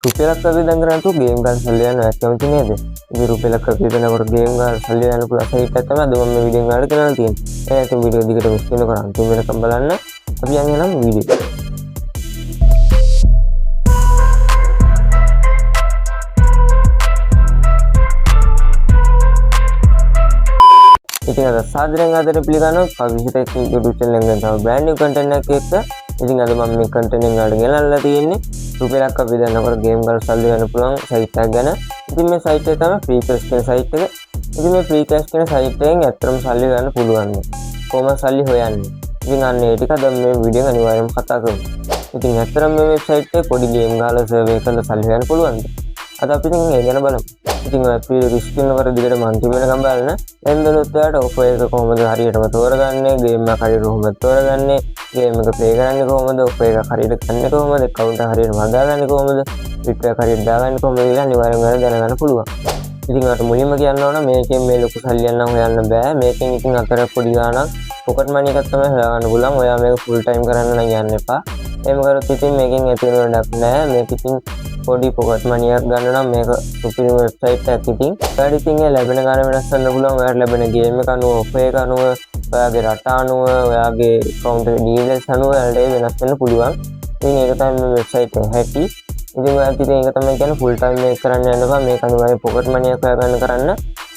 රුපියලක් වියදම් කරන්නේ නැතුව ගේම් ගන්න සල්ලි යන ඔයත් කැමති නේද? ඉතින් රුපියලක් වියදම් කරනකොට ගේම් ගන්න සල්ලි යන පුළුවන් සයිට් එකක් තමයි අද මම මේ වීඩියෝ එක ගන්න ගෙනල්ලා තියෙන්නේ. ඒ නැත්නම් වීඩියෝ දිගටම ස්කිප් නොකර අන්තිම වෙනකම් බලන්න. අපි යන් එනම් වීඩියෝ. ඉතින් අද සාදරයෙන් ආදරයෙන් පිළිගන්නවා කවිෂ ටෙක් YouTube channel එකෙන් තව බ්‍රෑන්ඩ් නිව් කන්ටෙන්ට් එකක් එක්ක. ඉතින් අද මම මේ කන්ටෙන්ට් එක ඔයාලට ගෙනල්ලා තියෙන්නේ රුපියලක් වියදම් නොකර ගේම් ගන්න සල්ලි ගන්න පුළුවන් සයිට් එකක් ගැන. ඉතින් මේ සයිට් එක තමයි ෆ්‍රී කැෂ් කියන සයිට් එක. ඉතින් මේ ෆ්‍රී කැෂ් කියන සයිට් එකෙන් ඇත්තටම සල්ලි ගන්න පුළුවන්. කොහොමද සල්ලි හොයන්නේ? ඉතින් අන්න ඒ ටික අද මේ වීඩියෝ එක අනිවාර්යයෙන්ම කතා කරමු. ඉතින් ඇත්තටම මේ වෙබ්සයිට් එකේ පොඩි ගේම් ගහලා සර්වේ කරලා සල්ලි හොයන්න පුළුවන්ද? අද අපි ඉතින් ඒ ගැන බලමු. ඉතින් ඔය වීඩියෝ එක ස්කිප් නොකර දිගටම අන්තිම වෙනකම් බලන්න. එහෙම බැලුවොත් ඔයාලට ඔෆර් එක කොහොමද හරියටම තෝරගන්නේ, ගේම් එක හරියට කොහොමද තෝරගන්නේ, ගේම් එක ප්ලේ කරන්නේ කොහොමද, ඔෆර් එක හරියට ගන්න කොහොමද, ඇකවුන්ට් එක හරියටම හදාගන්නේ කොහොමද, විත් එක හරියට දාගන්නේ කොහොමද කියලා අනිවාර්යෙන්ම ඔයාලා දැනගන්න පුළුවන්. ඉතින් ඔයාලට මුලින්ම කියන්න ඕන මේකෙන් මේ ලොකු සල්ලියක් නම් හොයන්න බෑ. මේකෙන් ඉතින් අතර පොඩි ගාණක් පොකට් මනි එකක් තමයි හොයාගන්න පුළුවන්. ඔයා මේක ෆුල් ටයිම් කරන්න නම් යන්න එපා. එහෙම කරොත් ඉතින් මේකෙන් ඇති වෙන වැඩක් නෑ. මේක ඉතින් පොඩි පොකට් මනියක් ගන්න නම් මේක සුපිරිම වෙබ්සයිට් එකක්. ඉතින් ඔයාලට ඉතින් ඒ ලැබෙන ගාණ වෙනස් වෙන්න පුළුවන්. ඔයාලට ලැබෙන ගේම් එක අනුව, ඔෆර් එක අනුව, ඔයාගේ රට අනුව, ඔයාගේ ඇකවුන්ට් එකේ ඩීටේල්ස් අනුව ඔයාලට ඒ වෙනස් වෙන්න පුළුවන්. ඉතින් ඒක තමයි මේ වෙබ්සයිට් එක හැටි. ඉතින් ඔයාලට ඉතින් ඒක තමයි කියන්නේ ෆුල් ටයිම් මේක කරන්න යන්න එපා. මේක අනිවාර්යෙන් පොකට් මනියක් හොයාගන්න කරන්න.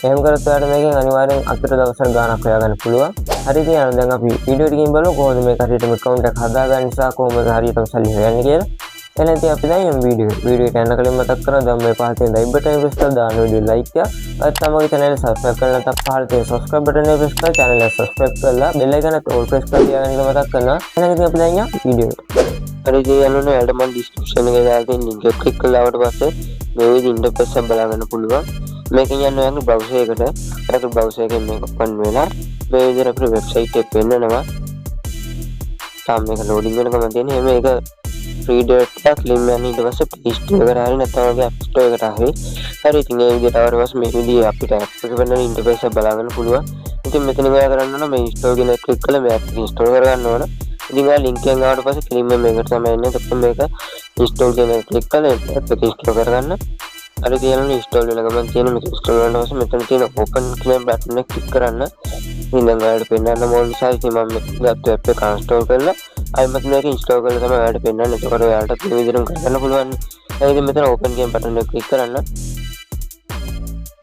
එහෙම කරොත් ඔයාලට මේකෙන් අනිවාර්යෙන් අතට දවසට ගාණක් හොයාගන්න පුළුවන්. හරි, ඉතින් අර දැන් අපි වීඩියෝ එකකින් බලමු කොහොමද මේක හරියටම ඇකවුන්ට් එකක් හදාගන්න සහ කොහොමද හරියටම සල්ලි හොයන්නේ කියලා. එහෙනම් ඉතින් අපි දැන් යමු වීඩියෝ එකට. වීඩියෝ එකට යන්න කලින් මතක් කරනවා දැන් මේ පහළ තියෙන ලයික් බටන් එක ප්‍රෙස් කරලා දාන්න වීඩියෝ ලයික් එක. ඔයත් තාම මගේ චැනල් එක සබ්ස්ක්‍රයිබ් කරලා නැත්නම් පහළ තියෙන සබ්ස්ක්‍රයිබ් බටන් එක ප්‍රෙස් කරලා චැනල් එක සබ්ස්ක්‍රයිබ් කරලා බෙල් අයිකන් එකත් ඕල් ප්‍රෙස් කරලා තියාගන්න කියලා මතක් කරනවා. එහෙනම් ඉතින් අපි දැන් යමු වීඩියෝ එකට. හරි, ඉතින් යන්න ඔයාලට මම ඩිස්ක්‍රිප්ෂන් එකේ දාලා තියෙන ලින්ක් එක ක්ලික් කරලා ආවට පස්සේ මේ විදිහට ඉන්ටර්ෆේස් එක බලා ගන්න පුළුවන්. මේකෙන් යන්න ඔයාගේ බ්‍රවුසර් එකට. ඔයාගේ බ්‍රවුසර් එකෙන් මේක ඕපන් වෙලා මේ විදිහට අපිට වෙබ්සයිට් එක පෙන්නනවා. තාම මේක ලෝඩින් වෙනකම තියෙන. එහෙම ඒක ෆ්‍රී ඩේට් එකක් ලින්ක් යන ඊට පස්සේ Play Store එකට හරි නැත්නම් ඔයාගේ App Store එකට හරි. හරි, ඉතින් ඒ විදිහට ආවට පස්සේ මේ විදිහේ අපිට ඇප් එක පෙන්නන ඉන්ටර්ෆේස් එක බලා ගන්න පුළුවන්. ඉතින් මෙතනින් ඔයා කරන්න ඕන මේ ඉන්ස්ටෝල් කියන එක ක්ලික් කරලා මේ ඇප් එක ඉන්ස්ටෝල් කරගන්න ඕන. ඉතින් ඔයා ලින්ක් එකෙන් ආවට පස්සේ කෙලින්ම මේකට තමයි එන්නේ. එතකොට මේක ඉන්ස්ටෝල් කියන එක ක්ලික් කරලා ඇප් එක ඉන්ස්ටෝල් කරගන්න. හරි, තියෙනවා ඉන්ස්ටෝල් වෙන ගමන් තියෙන මේක ඉන්ස්ටෝල් වුණාට පස්සේ මෙතන තියෙන ඕපන් කියන බටන් එක ක්ලික් කරන්න. ඉතින් දැන් ඔයාලට පෙන්නන්න ඕන නිසා ඉතින් මම මේ ගත්ත ඇප් එක අන්ස්ටෝල් කරලා ආයෙමත් මේක ඉන්ස්ටෝල් කරලා තමයි ඔයාලට පෙන්නන්නේ. එතකොට ඔයාලට මේ විදිහටම කරගන්න පුළුවන්. දැන් ඉතින් මෙතන ඕපන් කියන බටන් එක ක්ලික් කරන්න.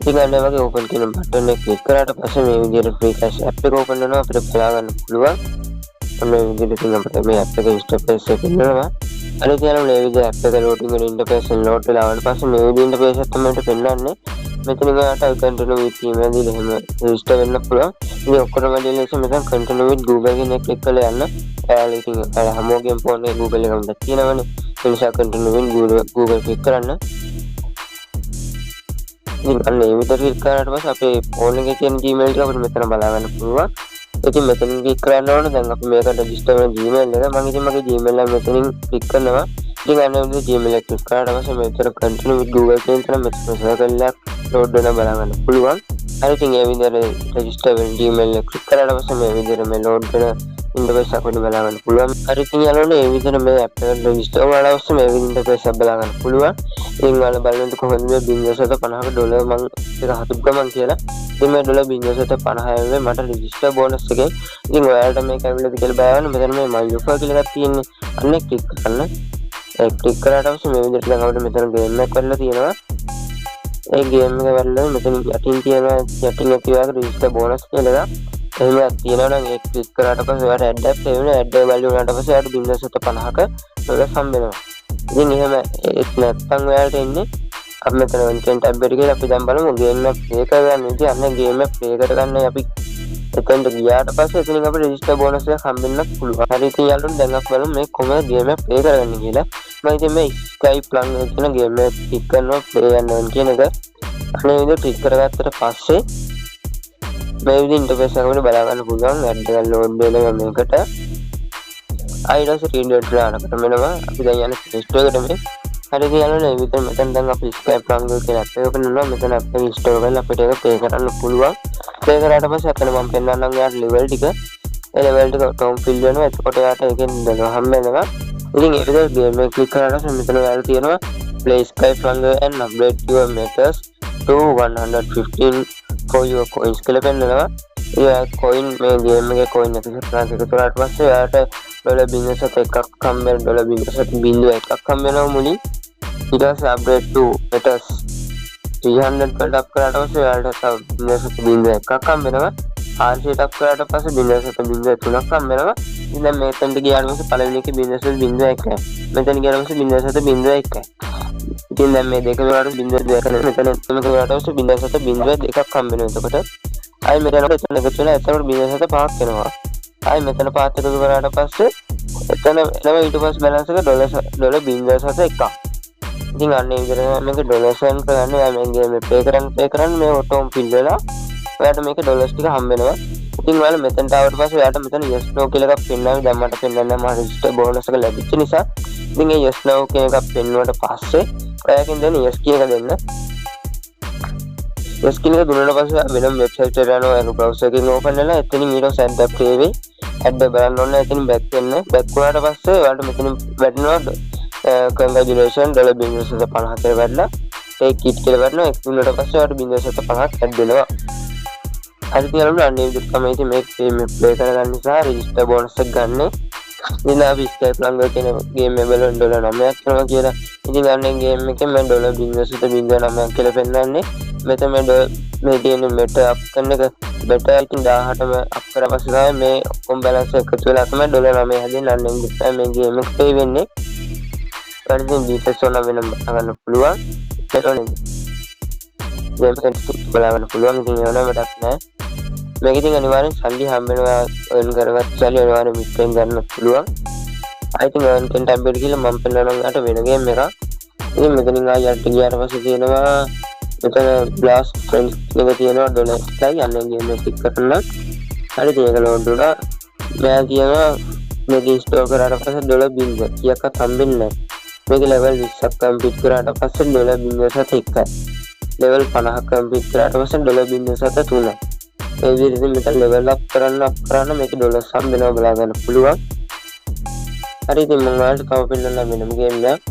ඉතින් අන්න ඒ වගේ ඕපන් කියන බටන් එක ක්ලික් කරාට පස්සේ මේ විදිහට ෆ්‍රී කැෂ් ඇප් එක ඕපන් වෙනවා අපිට බලා ගන්න පුළුවන්. මේ විදිහට ඉතින් අපිට මේ ඇප් එක ඉන්ටර්ෆේස් එක පෙන්නනවා. අනිත් යනවා මේ විදිහට ඇප් එක ලෝඩින් වෙන ඉන්ටර්ෆේස් එක ලෝඩ් වෙලා ආවට පස්සේ මේ විදිහට ඉන්ටර්ෆේස් එක තමයි අපිට පෙන්නන්නේ. මෙතන ඔයාලට කන්ටිනියු විත් ඊමේල් දීලා එහෙම රෙජිස්ටර් වෙන්න පුළුවන්. ඉතින් ඔක්කොටම වැඩි ලේසි මෙතන කන්ටිනියු විත් Google කියන එක ක්ලික් කරලා යන්න. ඔයාලා ඉතින් ඔයාලා හැමෝගෙම ෆෝන් එකේ Google එකම තියෙනවනේ. ඒ නිසා කන්ටිනියු විත් Google click කරන්න. ඉතින් අන්න ඒ විදිහට ක්ලික් කරාට පස්සේ අපේ ෆෝන් එකේ තියෙන Gmail එක අපිට මෙතන බලා ගන්න පුළුවන්. ඉතින් මෙතනින් ක්ලික් කරන්න ඕන. දැන් අපි මේක රෙජිස්ටර් වෙන Gmail එක. මම ඉතින් මගේ Gmail එක මෙතනින් ක්ලික් කරනවා. ඉතින් අන්න ඒ විදිහට Gmail එක ක්ලික් කරාට පස්සේ මෙතන කන්ටිනියු විත් Google කියන තැන මෙතන සර්කල් එකක් ලෝඩ් වෙන බලා ගන්න පුළුවන්. හරි, ඉතින් ඒ විදිහට රෙජිස්ටර් වෙන Gmail එක ක්ලික් කරාට පස්සේ මේ විදිහට මේ ලෝඩ් වෙන ඉන්ටර්ෆේස් එකක් අපිට බලා ගන්න පුළුවන්. හරි, ඉතින් යාළුවනේ මේ විදිහට මේ ඇප් එකට රෙජිස්ටර් වුණාට පස්සේ මේ විදිහට ඉන්ටර්ෆේස් එකක් බලා ගන්න පුළුවන්. ඉතින් ඔයාලා බලන්න කොහොමද මේ 0.50ක ඩොලර් මං එක හතුක් ගමන් කියලා. ඉතින් මේ ඩොලර් 0.50 ඇවිල්ලා මට රෙජිස්ටර් බෝනස් එකෙන්. ඉතින් ඔයාලට මේක ඇවිල්ලාද කියලා බලන්න මෙතන මේ my offer කියලා එකක් තියෙන්නේ. අන්න ඒක ක්ලික් කරන්න. ඒ ක්ලික් කරාට පස්සේ මේ විදිහට දැන් අපිට මෙතන ගේම් එකක් වෙලා තියෙනවා. ඒ ගේම් එක වෙලා මෙතන යටින් තියෙනවා යටින් ඇති ඔයාගේ රෙජිස්ටර් බෝනස් කියලා එකක්. එහෙම එකක් තියෙනවා නම් ඒක ක්ලික් කරාට පස්සේ ඔයාලට ඇඩ් එකක් එනවා. ඇඩ් එක වැලියු වුණාට පස්සේ ඔයාලට 0.50ක ඩොලර් හම්බ වෙනවා. ඉතින් එහෙම ඒත් නැත්තම් ඔයාලට එන්නේ අපි මෙතන කන්ටෙන්ට් ටැබ් එකට ගිහලා අපි දැන් බලමු ගේම් එක ප්ලේ කරගන්න විදිය. අන්න ගේම් එක ප්ලේ කරගන්න අපි එතනට ගියාට පස්සේ එතනින් අපිට රෙජිස්ටර් බෝනස් එකක් හම්බෙන්නත් පුළුවන්. හරි, ඉතින් යාළුවනේ දැන් අපි බලමු මේ කොහොමද ගේම් එක ප්ලේ කරගන්නේ කියලා. මම ඉතින් මේ Sky Plunk කියන ගේම් එක ක්ලික් කරනවා ප්ලේ යන්න ඕන කියන එක. අනේ විදිහට ක්ලික් කරගත්තට පස්සේ මේ විදිහට ඉන්ටර්ෆේස් එක අපිට බලා ගන්න පුළුවන්. ඇඩ් එකක් ලෝඩ් වෙනවා මේකට. ඊට පස්සේ රීඩ් වෙලා යනකොට මෙනවා අපි දැන් යන්නේ Play Store එකට මේ. හරි, ඉතින් යාළුවනේ මේ විදිහට මෙතන දැන් අපි Sky Plunk කියන ඇප් එක පෙන්නනවා. මෙතන ඇප් එක ඉන්ස්ටෝල් කරලා අපිට ඒක ප්ලේ කරන්න පුළුවන්. ප්ලේ කරාට පස්සේ අතන මම පෙන්නන්නම් ඔයාලට ලෙවල් ටික. ඒ ලෙවල් ටික ටොම් ෆිල් වෙනවා. එතකොට ඔයාට ඒකෙන් ඩොලර් හම්බ වෙනවා. ඉතින් ඒ විදිහට ගේම් එක ක්ලික් කරාට පස්සේ මෙතන ඔයාලට තියෙනවා Play Sky Plunger and upgrade your meters to 115 for your coins කියලා පෙන්නනවා. ඒ කොයින් මේ ගේම් එකේ කොයින් 150 එකතු කරාට පස්සේ ඔයාලට ඩොලර් 0.1ක් හම්බ වෙන, ඩොලර් 0.01ක් හම්බ වෙනවා මුලින්. ඊට පස්සේ අප්ග්‍රේඩ් to meters 300 වලට අප් කරාට පස්සේ ඔයාලට තව 0.01ක් හම්බ වෙනවා. 400ට අප් කරාට පස්සේ 0.03ක් හම්බ වෙනවා. ඉතින් දැන් මෙතනට ගියාට පස්සේ පළවෙනි එකේ 0.01යි. මෙතන ගියාට පස්සේ 0.01යි. ඉතින් දැන් මේ දෙක වලට 0.2 නෙමෙයි, මෙතන තුනක වලට පස්සේ 0.02ක් හම්බ වෙනවා. එතකොට ආයි මෙතන එතන එකතු වෙලා එතකොට 0.5ක් එනවා. ආයි මෙතන පහත් එකතු කරාට පස්සේ එතන එනවා ඊට පස්සේ බැලන්ස් එක ඩොලර් ඩොලර් 0.1ක්. ඉතින් අන්න ඒ විදිහට මේක ඩොලර්ස් earn කරගන්න. ඔයා මේ ගේම් එක ප්ලේ කරන්න ප්ලේ කරන්න මේ ඔටෝම ෆිල් වෙලා ඔයාට මේක ඩොලර්ස් ටික හම්බ වෙනවා. ඉතින් ඔයාලා මෙතනට ආවට පස්සේ ඔයාට මෙතන yes no කියලා එකක් පෙන්වනවා. දැන් මට පෙන්වන්න මම රෙජිස්ටර් බෝනස් එක ලැබිච්ච නිසා. ඉතින් ඒ yes no කියන එකක් පෙන්වුවට පස්සේ ඔයාගෙන් දෙන yes කියන එක දෙන්න. Yes කියන එක දුන්නාට පස්සේ වෙනම වෙබ්සයිට් එකට යනවා. ඔයාගේ බ්‍රවුසර් එකකින් ඕපන් වෙලා එතනින් ඊට පස්සේ ඇඩ් අප් වේවි. ඇඩ් එක බලන්න ඕනේ. එතනින් බැක් වෙන්න. බැක් වුණාට පස්සේ ඔයාලට මෙතනින් වැටෙනවා කන්ග්‍රැචුලේෂන් ඩොලර් 0.50 කියලා වැටලා ටේක් it කියලා වැටෙනවා. ඒක දුන්නාට පස්සේ ඔයාලට 0.50ක් ඇඩ් වෙනවා. හරි, ඉතින් යාළුවනේ, අන්න ඒ විදිහට තමයි ඉතින් මේක මේ ප්ලේ කරගන්න නිසා රෙජිස්ටර් බෝනස් එක ගන්න. ඉතින් අපි ස්කයි ප්ලංගර් කියන ගේම් එක බලන ඩොලර් 9ක් වෙනවා කියලා. ඉතින් අන්න ඒ ගේම් එකෙන් මම ඩොලර් 0.09ක් කියලා පෙන්නන්නේ. මෙතන මේ ඩොලර් මේ තියෙන මෙට අප් කරන එක බෙටර්. ඉතින් 18ම අප් කරා පස්සේ තමයි මේ ඔක්කොම බැලන්ස් එකතු වෙලා තමයි ඩොලර් 9 හැදෙන්නේ. අන්න ඒ විදිහට තමයි මේ ගේම් එක ප්ලේ වෙන්නේ. ඔයාලට ඉතින් ඩීටේල්ස් ඕන වෙනම ගන්න පුළුවන්. ඒකෝනේ ගේම් එක බලා ගන්න පුළුවන්. ඉතින් ඒව නම් වැඩක් නෑ. මේක ඉතින් අනිවාර්යෙන් සල්ලි හම්බ වෙනවා. earn කරගත්ත සල්ලි අනිවාර්යෙන් විත්ඩ්‍රෝ ගන්න පුළුවන්. ආයි ඉතින් earn කරන ටැබ් එකට ගිහලා මම පෙන්නනවා ඔයාලට වෙන ගේම් එකක්. ඉතින් මෙතනින් ආයි යට ගියාට පස්සේ තියෙනවා මෙතන බ්ලාස්ට් ෆ්‍රෙන්ඩ්ස් එක තියෙනවා ඩොලර් එකයි. අන්න ගේම් එක ක්ලික් කරන්න. හරි, ඉතින් ඒක ලෝඩ් වුණා. මෙයා කියනවා මේක ඉන්ස්ටෝල් කරාට පස්සේ ඩොලර් බිංදුව කීයක්වත් හම්බෙන්නේ නැහැ. මේක ලෙවල් 20ක් කම්ප්ලීට් කරාට පස්සේ ඩොලර් 0.1යි. ලෙවල් 50ක් කම්ප්ලීට් කරාට පස්සේ ඩොලර් 0.3යි. ඒ විදිහට ඉතින් මෙතන ලෙවල් අප් කරන්න අප් කරන්න මේක ඩොලර්ස් හම්බ වෙනවා බලා ගන්න පුළුවන්. හරි, ඉතින් මම ඔයාලට තව පෙන්නන්නම් වෙනම ගේම් එකක්.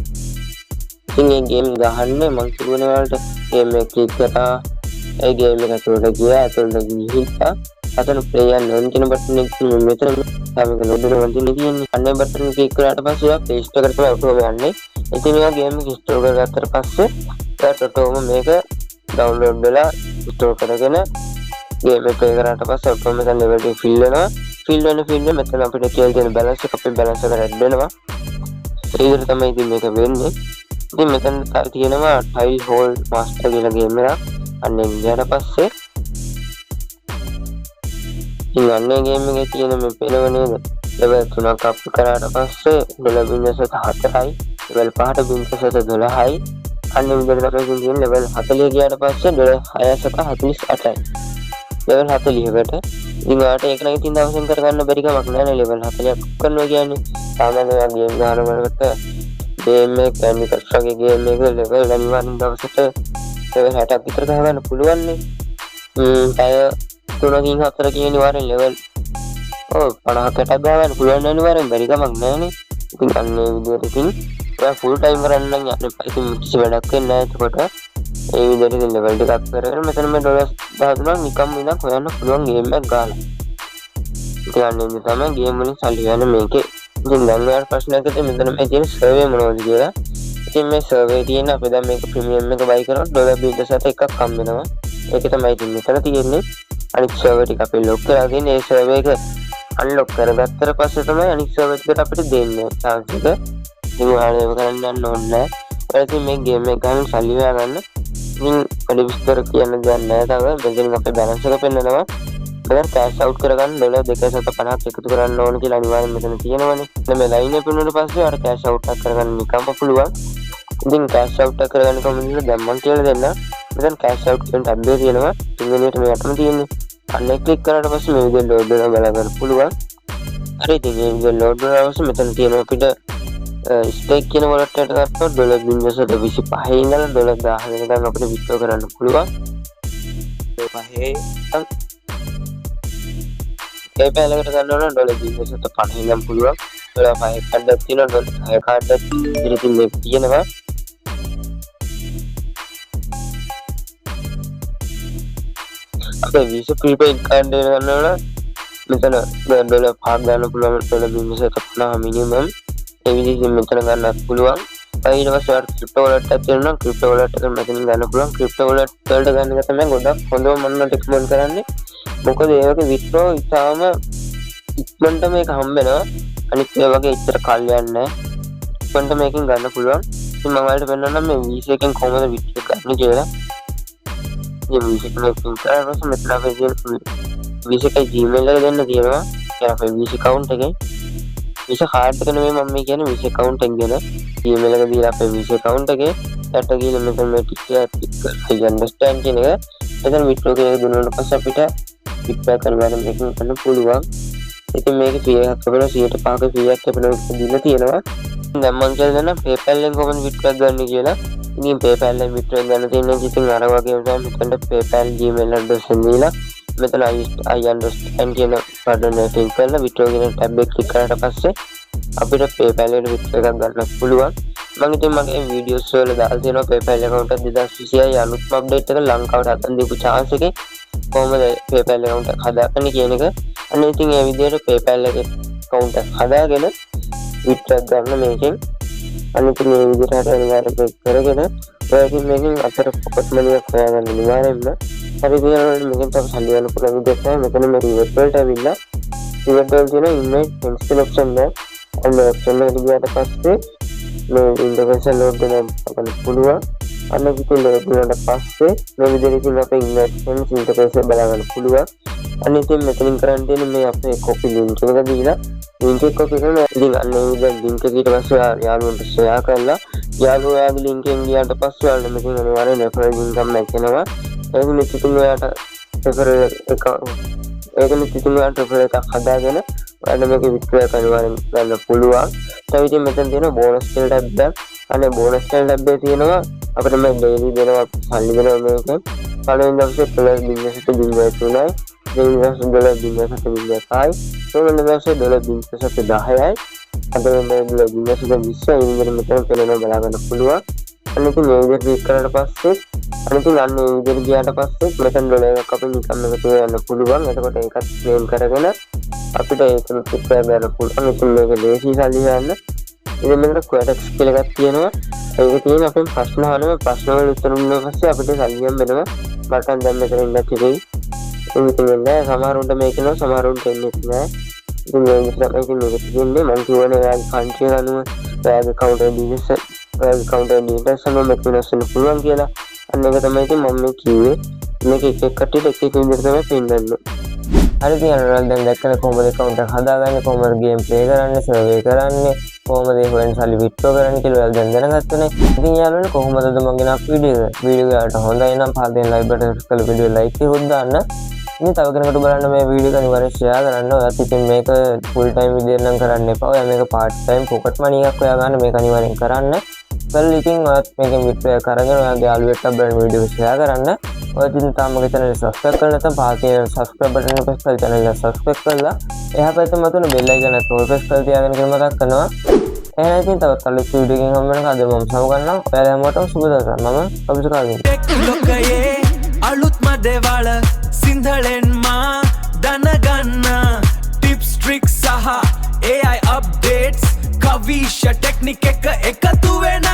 ඉතින් මේ ගේම් ගහන්න මං කිව්වනේ ඔයාලට ගේම් එක ක්ලික් කරා, ඒ ගේම් එක ඇතුළට ගියා. ඇතුළට ගිහිල්ලා අතන ප්ලේ and earn කියන බටන් එක තියෙනවා. මෙතන තාම මේක ලෝඩ් වෙනවා තියෙන්නේ. අන්න ඒ බටන් එක ක්ලික් කරාට පස්සේ ඔයා ප්ලේ ස්ටෝර් එකට තමයි ඔටෝම යන්නේ. ඉතින් ඔයා ගේම් එක ඉන්ස්ටෝල් කරගත්තට පස්සේ ඔයාට ඔටෝම මේක ඩවුන්ලෝඩ් වෙලා ඉන්ස්ටෝල් කරගෙන ගේම් එක ප්ලේ කරාට පස්සේ ඔටෝම මෙතන ලෙවල් ටික ෆිල් වෙනවා. ෆිල් වෙන ෆිල් වෙන මෙතන අපිට කියලා තියෙන බැලන්ස් එක අපේ බැලන්ස් එක රෙඩ් වෙනවා. ඒ විදිහට තමයි ඉතින් මේක වෙන්නේ. ඉතින් මෙතන තව තියෙනවා ටයිල් හෝල් මාස්ටර් කියලා ගේම් එකක්. අන්න ඒ ගියාට පස්සේ ඉතින් අන්න ඒ ගේම් එකේ තියෙන මේ පෙනව නේද, ලෙවල් 3ක් අප් කරාට පස්සේ ඩොලර් 0.4යි, ලෙවල් 5ට 0.12යි. අන්න ඒ විදිහට තමයි ඉතින් තියෙන ලෙවල් 40 ගියාට පස්සේ ඩොලර් 6.48යි ලෙවල් 40කට. ඉතින් ඔයාලට ඒක නම් ඉතින් දවසෙන් කරගන්න බැරි කමක් නෑ නේ. ලෙවල් 40ක් කරනවා කියන්නේ සාමාන්‍යයෙන් ඔයා ගේම් ගහනකොට ගේම් එක කැන්ඩි ක්‍රෂ් වගේ ගේම් එක ලෙවල් අනිවාර්යෙන් දවසට ලෙවල් 60ක් විතර ගහගන්න පුළුවන් නේ. පැය 3කින් 4කින් අනිවාර්යෙන් ලෙවල් ඔව් 50ක් 60ක් ගහගන්න පුළුවන් අනිවාර්යෙන්, බැරි කමක් නෑනේ. ඉතින් අන්න ඒ විදිහට ඉතින් ඔයා ෆුල් ටයිම් කරන්න නම් යන්න එපා. ඉතින් කිසි වැඩක් වෙන්නේ නෑ එතකොට. ඒ විදිහට ඉතින් ලෙවල් ටිකක් කරගෙන මෙතන මේ ඩොලර්ස් 13ක් නිකම්ම ඉඳන් හොයන්න පුළුවන් ගේම් එකක් ගහලා. ඉතින් අන්න ඒ විදිහට තමයි ගේම් වලින් සල්ලි හොයන්නේ මේකේ. ඉතින් දැන් ඔයාලට ප්‍රශ්නයක් ඇති මෙතන මේ තියෙන සර්වේ මොනවද කියලා. ඉතින් මේ සර්වේ තියෙන අපි දැන් මේක ප්‍රීමියම් එක බයි කරොත් ඩොලර් 0.1ක් හම්බ වෙනවා. ඒක තමයි ඉතින් මෙතන තියෙන්නේ. අනිත් සර්වර් ටික අපි ලොක් කරලා තියෙන්නේ. ඒ සර්වර් එක අන්ලොක් කරගත්තට පස්සේ තමයි අනිත් සර්වර් ටිකට අපිට දෙන්නේ චාන්ස් එක. ඉතින් ඔයාලා ඒව කරන්න යන්න ඕනේ නෑ. ඔයාලා ඉතින් මේ ගේම් එක ගන්න සල්ලි හොයාගන්න. ඉතින් වැඩි විස්තර කියන්න දෙයක් නෑ තව. මෙතනින් අපේ බැලන්ස් එක පෙන්නනවා. මෙතන කෑෂ් අවුට් කරගන්න ඩොලර් 2.50ක් එකතු කරන්න ඕන කියලා අනිවාර්යෙන් මෙතන තියෙනවනේ. දැන් මේ ලයින් එක පෙන්නුවට පස්සේ ඔයාලට කෑෂ් අවුට් එකක් කරගන්න නිකම්ම පුළුවන්. ඉතින් කෑෂ් අවුට් එක කරගන්න කොහොමද කියලා දැන් මං කියලා දෙන්නම්. මෙතන කෑෂ් අවුට් කියන ටැබ් එක තියෙනවා. තුන්වෙනියට මේ යටම තියෙන්නේ. අන්න ඒක ක්ලික් කරාට පස්සේ මේ විදිහට ලෝඩ් වෙනවා බලා ගන්න පුළුවන්. හරි, ඉතින් මේ විදිහට ලෝඩ් වුණාට පස්සේ මෙතන තියෙනවා අපිට ස්ටේක් කියන වොලට් එකට ගත්තොත් ඩොලර් 0.25 ඉඳලා ඩොලර් 1000 වෙනකන් අපිට විත්ඩ්‍රෝ කරන්න පුළුවන්. ඒ පහේ PayPal එකට ගන්න ඕන ඩොලර් 0.50 ඉඳන් පුළුවන්. ඩොලර් 5 කාඩ් එකක් තියෙනවා, ඩොලර් 6 කාඩ් එකක් ඉතින් මේක තියෙනවා. අපේ Visa prepaid card එක ගන්නවා නම් මෙතන ඩොලර් 5ක් ගන්න පුළුවන්, ඩොලර් 0.50 මිනිමම්. ඒ විදිහට මෙතන ගන්නත් පුළුවන්. ඊට පස්සේ ඔයාලට ක්‍රිප්ටෝ වොලට් එකක් තියෙනවා නම් ක්‍රිප්ටෝ වොලට් එක මෙතනින් ගන්න පුළුවන්. ක්‍රිප්ටෝ වොලට් වලට ගන්න එක තමයි ගොඩක් හොඳම මම රෙකමන්ඩ් කරන්නේ. මොකද ඒ වගේ විත්ඩ්‍රෝ ඉතාම ඉක්මනට මේක හම්බ වෙනවා. අනිත් ඒ වගේ එච්චර කල් යන්නේ නැහැ. ඉක්මනට මේකෙන් ගන්න පුළුවන්. ඉතින් මම ඔයාලට පෙන්නන්නම් මේ Visa එකෙන් කොහොමද විත්ඩ්‍රෝ ගන්න කියලා. ඉතින් Visa එක මේකෙන් කරලා පස්සේ මෙතන අපේ තියෙන Visa එකයි Gmail එක දෙන්න තියෙනවා. ඒ අපේ Visa account එකේ Visa card එක නෙමෙයි මම මේ කියන්නේ, Visa account එක ගැන. Gmail එක දීලා අපේ Visa account එකේ යට ගිහලා මෙතන මේ ටික ටික I understand කියන එක එතන withdraw කියන එක දුන්නාට පස්සේ අපිට withdraw කරන්න මේකෙන් කරන්න පුළුවන්. ඉතින් මේකේ ෆී එකක් ලැබෙනවා, 105ක ෆී එකක් ලැබෙනවා කියලා දීලා තියෙනවා. දැන් මං කියලා දෙන්නම් PayPal එකෙන් කොහොමද withdraw ගන්න කියලා. ඉතින් PayPal එකෙන් withdraw ගන්න තියෙන්නේ ඉතින් අර වගේම තමයි. මෙතනට PayPal Gmail address එක දීලා මෙතන I understand කියන බටන් එක ක්ලික් කරලා withdraw කියන ටැබ් එක ක්ලික් කරාට පස්සේ අපිට PayPal එකට withdraw එකක් ගන්න පුළුවන්. මං ඉතින් මගේ වීඩියෝස් වල දාලා තියෙනවා PayPal account එක 2026 අලුත්ම අප්ඩේට් එක ලංකාවට හදන් දීපු චාන්ස් එකේ කොහොමද PayPal account එක හදාගන්නේ කියන එක. අන්න ඉතින් ඒ විදිහට PayPal එකේ account එක හදාගෙන withdraw ගන්න මේකෙන්. අන්න ඉතින් මේ විදිහට හරි අනිවාර්යෙන් මේක කරගෙන ඔයා ඉතින් මේකෙන් අතර පොකට් මනි එකක් හොයාගන්න අනිවාර්යෙන්ම. හරි, ඉතින් මේකෙන් තව සල්ලි ගන්න පුළුවන් විදිහක් තමයි මෙතන මේ රිවර්ට් වලට ඇවිල්ලා රිවර්ට් වල තියෙන ඉන්වයිට් ෆ්‍රෙන්ඩ්ස් කියන ඔප්ෂන් එක. අන්න ඔප්ෂන් එකට ගියාට පස්සේ මේ ඉන්ටර්ෆේස් එක ලෝඩ් වෙනවා බලන්න පුළුවන්. අන්න ඉතින් ලෝඩ් වුණාට පස්සේ මේ විදිහට ඉතින් අපේ ඉන්වයිට් ෆ්‍රෙන්ඩ්ස් ඉන්ටර්ෆේස් එක බලා ගන්න පුළුවන්. අන්න ඉතින් මෙතනින් කරන්න තියෙන්නේ මේ අපේ කොපි ලින්ක් එක දීලා ලින්ක් එක කොපි කරලා ඉතින් අන්න ඒ විදිහට ලින්ක් එක ඊට පස්සේ යාළුවන්ට ෂෙයා කරලා යාළුවෝ ඔයාගේ ලින්ක් එකෙන් ගියාට පස්සේ ඔයාලට මෙතන අනිවාර්යෙන් රෙෆරල් ඉන්කම් එකක් එනවා. ඒක නිසා ඉතින් ඔයාට රෙෆරල් එක ඒක නිසා ඉතින් ඔයාට රෙෆරල් එකක් හදාගෙන ඔයාලට මේක විත්ඩ්‍රෝ එක අනිවාර්යෙන් ගන්න පුළුවන්. තව ඉතින් මෙතන තියෙනවා බෝනස් කියලා ටැබ් එකක්. අනේ බෝනස් කියලා ටැබ් එකේ තියෙනවා අපිට මේ ඩේලි දෙනවා, සල්ලි දෙනවා මේකෙන්. පළවෙනි දවසේ ඩොලර් 0.03යි, දෙවෙනි දවසේ ඩොලර් 0.05යි, තුන්වෙනි දවසේ ඩොලර් 0.10යි, හතරවෙනි දවසේ ඩොලර් 0.20යි. ඉතින් මෙතන පෙනෙනවා බලා ගන්න පුළුවන්. අන්න ඉතින් මේ විදිහට ක්ලික් කරාට පස්සේ අන්න ඉතින් අන්න මේ විදිහට ගියාට පස්සේ මෙතන ඩොලර් එකක් අපි නිකන් එකතු වෙන්න පුළුවන්. එතකොට ඒකත් ක්ලේම් කරගෙන අපිට ඒක විත්ඩ්‍රෝ ගන්න පුළුවන්. ඉතින් මේක ලේසි සල්ලි හොයන්න. ඉතින් මෙතන ක්වැටක්ස් කියලා එකක් තියෙනවා. ඒක තියෙන අපෙන් ප්‍රශ්න අහනවා. ප්‍රශ්න වල උත්තර දුන්නා පස්සේ අපිට සල්ලි හම්බ වෙනවා. මට නම් දැන් මෙතන ඉන්න තිබෙයි. ඉතින් ඉතින් එන්නේ සමහරුන්ට මේක එනවා, සමහරුන්ට එන්නේ නෑ. ඉතින් මේ විදිහට තමයි ඉතින් මේක තියෙන්නේ. මං කියවනේ ඔයාගේ කන්ට්‍රි එක අනුව ඔයාගේ කවුන්ටර් ඩීටේල්ස් ඔයාගේ කවුන්ටර් ඩීටේල්ස් අනුව මේක වෙනස් වෙන්න පුළුවන් කියලා. අන්න ඒක තමයි ඉතින් මම මේ කිව්වේ. මේක එක එක කට්ටියට එක එක විදිහට තමයි පෙන්නන්නේ. හරි, ඉතින් අර දැන් දැක්කනේ කොහොමද ඇකවුන්ට් එක හදාගන්නේ, කොහොමද ගේම් ප්ලේ කරන්නේ, සර්වේ කරන්නේ, කොහොමද ඒ හොයන සල්ලි විත්ඩ්‍රෝ කරන්නේ කියලා ඔයාලා දැන් දැනගත්තනේ. ඉතින් යාළුවනේ, කොහොමද අද මං ගෙනාපු වීඩියෝ එක? වීඩියෝ ඔයාලට හොඳයි නම් පහළ තියෙන ලයික් බටන් එක කරලා වීඩියෝ ලයික් එකකුත් දාන්න. ඉතින් තව කෙනෙකුට බලන්න මේ වීඩියෝ එක අනිවාර්යෙන් ෂෙයා කරන්න. ඔයාත් ඉතින් මේක ෆුල් ටයිම් විදියට නම් කරන්න එපා. ඔයා මේක පාර්ට් ටයිම් පොකට් මනි එකක් හොයා ගන්න මේක අනිවාර්යෙන් කරන්න. බලලා ඉතින් ඔයාත් මේකෙන් විත්ඩ්‍රෝ එක අරගෙන ඔයාගේ යාළුවෙක්ට බලන්න වීඩියෝ එක ෂෙයා කරන්න. ඔයා ඉතින් තාම මගේ channel එක subscribe කරලා නැත්නම් පහළ තියෙන subscribe button එක press කරලා channel එක subscribe කරලා එහා පැත්තේ මතුවෙන bell icon එකත් ඕල් press කරලා තියාගන්න කියලා මතක් කරනවා. එහෙනම් ඉතින් තවත් අලුත් වීඩියෝ එකකින් හම්බ වෙනකන් අද මම සමු ගන්නවා. ඔයාලා හැමෝටම සුබ දවසක්. මම කවිසකාවින්. ලොකයේ අලුත්ම දේවල් සිංහලෙන්ම දැනගන්න ටිප්ස්, ට්‍රික්ස් සහ AI updates කවීෂ ටෙක්නික් එක එකතු වෙන